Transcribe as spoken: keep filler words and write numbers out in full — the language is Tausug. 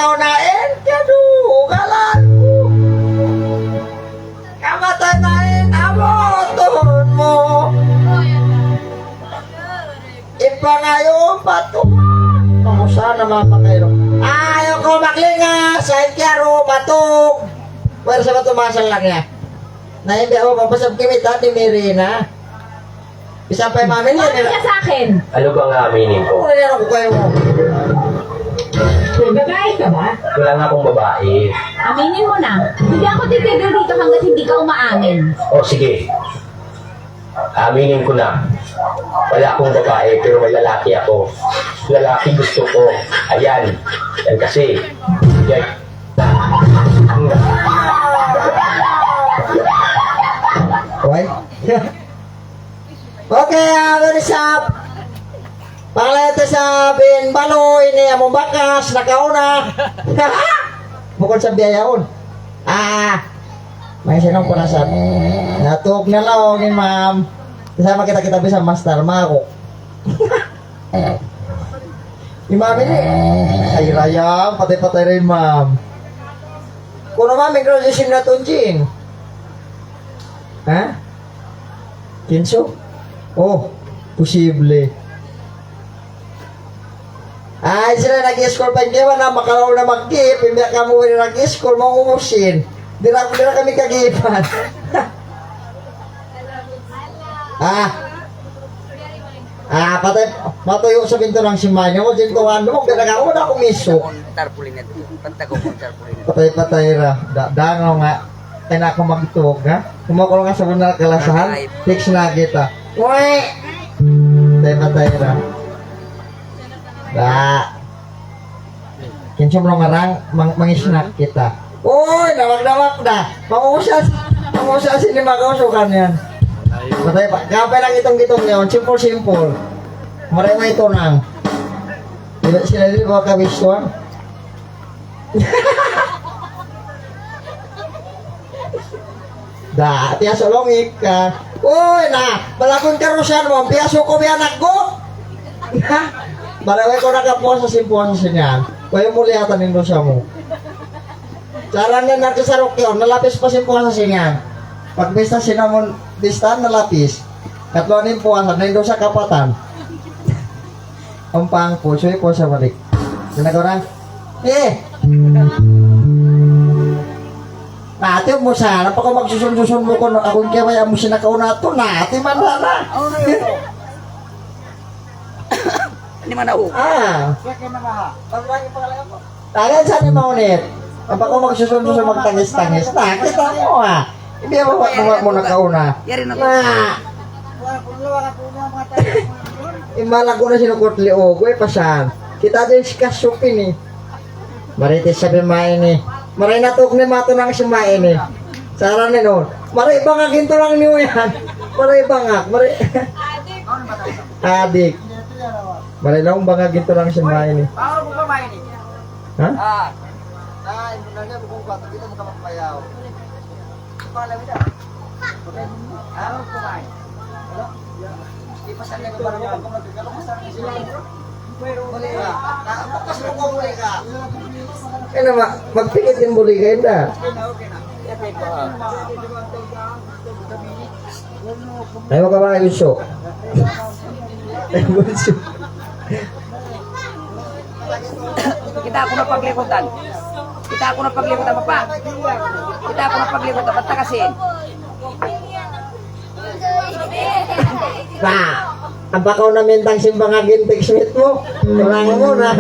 Ikaw na in kadugalan ku. Kamatay na in amu tuhun mu. Ipangayu pa Tuhan. Kamu sana mapakairu. Ayaw kaw maglingas. Sa' in kiyaru matug. Pwede sa' ba tumasal lang niya? Na hindi ako papasab kimita ni Mirina. Isa pa yung mami niya. Umamin ka sa akin. Ano bang aaminin ko? Ano na ako kayo? Babae ka ba? Wala nga akong babae. Aminin mo na. Hindi ako titigil dito hanggat hindi ka umaamin. O, sige. Aminin ko na. Wala akong babae, pero may lalaki ako. Lalaki gusto ko. Ayan. Yan kasi. Yan. Why? Okay, ah, very sharp. Pangalawa ta sa bin Baloy, ini among bakas, nakauna. Bukun sa biyayaon. Ah, may sinong panasan. Natug na laong ni ma'am. Sama kita, kita bisa master, mako. Imam ini, ay rayang, patay-patay rin, ma'am. Kuno, ma'am, may graduation na tunjin. Ha? Kinso? Oh, posible. Ay, sila nag-school pa, hindi ba na makalaw na mag-gift, hindi ka mo nag-school, maungusin. Dira, dira kami kagipan. Ah. Ah, patay, matuyo sa pinto ng simbahan. Yung din ko, ano, pinag-ako na kumiso. Tarpaulin na dito. Pantag ko tarpaulin na. Patay-patay ra. Da, dangaw nga. Kaya na ako magtuog, ha? Kumakulong ka sa benar kalasahan. Fix na kita. Uy! Patay-patay ra. Da. Kinsa man ngarang mang-, mangisnak kita. Uy, nawag-nawag na. Mangusas, mangusas ini makausukan yan. Patay pa. Kapay lang itong-itong niya. Simple, simple. Marewa ito nang. Sila, sila di ba kabistuan? Da, tiyasulung ika. Uy, na, balakun ka rusan mo, piyasu ko biya' naggo. Maraway ko nakapuasa sin puasa sin yan. Kaya muliyatan in dosa mu. Saran na nagsasarok yun, nalapis pa sin puasa sin yan. Pag bista sin amun, bista nalapis. Katlo nin puasa, na in dosa kapatan. Ang pangko, so puasa balik. Sinagot na? Eh! Nati mo sa, napaka magsusun-susun mu kunu', aku kaya maya mu sinakauna to, nati man na na. Ano na yun? Hindi man ako. Ah. Tagan sa ni maunit. Napaka magsusun-susun, magtangis-tangis. Na, kita mo, ah. Hindi mo, mo, mo nakauna. Yari na. Na. Imala ko na sinukot li, oh, kwe pasan. Kita din si Kasupin, eh. Maritis sabi main, eh. Maray na tuk ni mato nang si main, eh. Saran ni nun. Maray bangag ito lang niyo yan. Maray bangag. Maray. Adik. Maray lang bangag ito lang si main, eh. Ha? Kaya na ma-, magpikit in buli kayo na. Ayaw ka ba, Yusuf? Ayaw, Yusuf. Kita' aku na paglikutan. Kita' aku na paglikutan, Papa. Kita' aku na paglikutan, ba't takasin? Na, ampa kaw na mintang simbang agin text mate mu. Kurang mu na.